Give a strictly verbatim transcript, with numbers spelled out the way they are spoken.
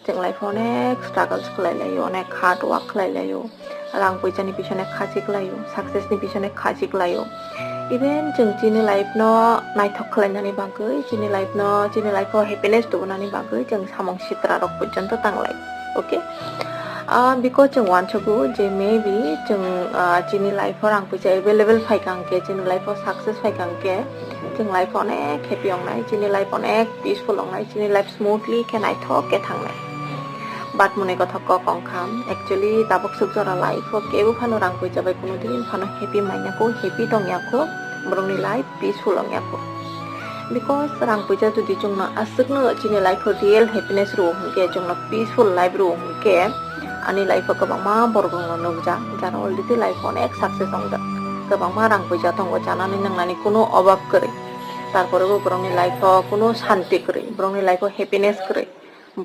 Chwng life o onek struggles khlai laio, onek hard work khlai laio, rang puisa ni pisone khachi khlaio, success ni pisone khachi khlaio. Even chwng chini life no naithok khlainani bagwi, chini life no, chini life o happiness tubunani bagwi chwng samung sitra rok porjonto tanglai. Okay? Ah, because chwng uansugo je maybe chwng, ah, chini life o rang puisa available phaikha hwnkhe, chini life o success phaikha hwnkhe, chwng life o onek happy wngnai, chini life onek peaceful wngnai, chini life smoothly khe naithok khe thangnai. But mwnwi kothok kok wngkha, actually tabuk swk jora life o kebo phano rang puisa bai kuno din phano happy manya kho, happy tongya kho, borokni life peaceful wngya kho. Because rang puisa jodi chwngno aswkno chini life o real happiness rw hwnkhe, chwngno peaceful life rw hwnkhe, ani life o kwbangma borok rokno nukjak, jara already life o onek success wngjak, kwbangma rang puisa tongo, chanani nwngnani kuno obab kwrwi, tarpore bo borokni life o kuno shanti kwrwi, borokni life o happiness kwrwi.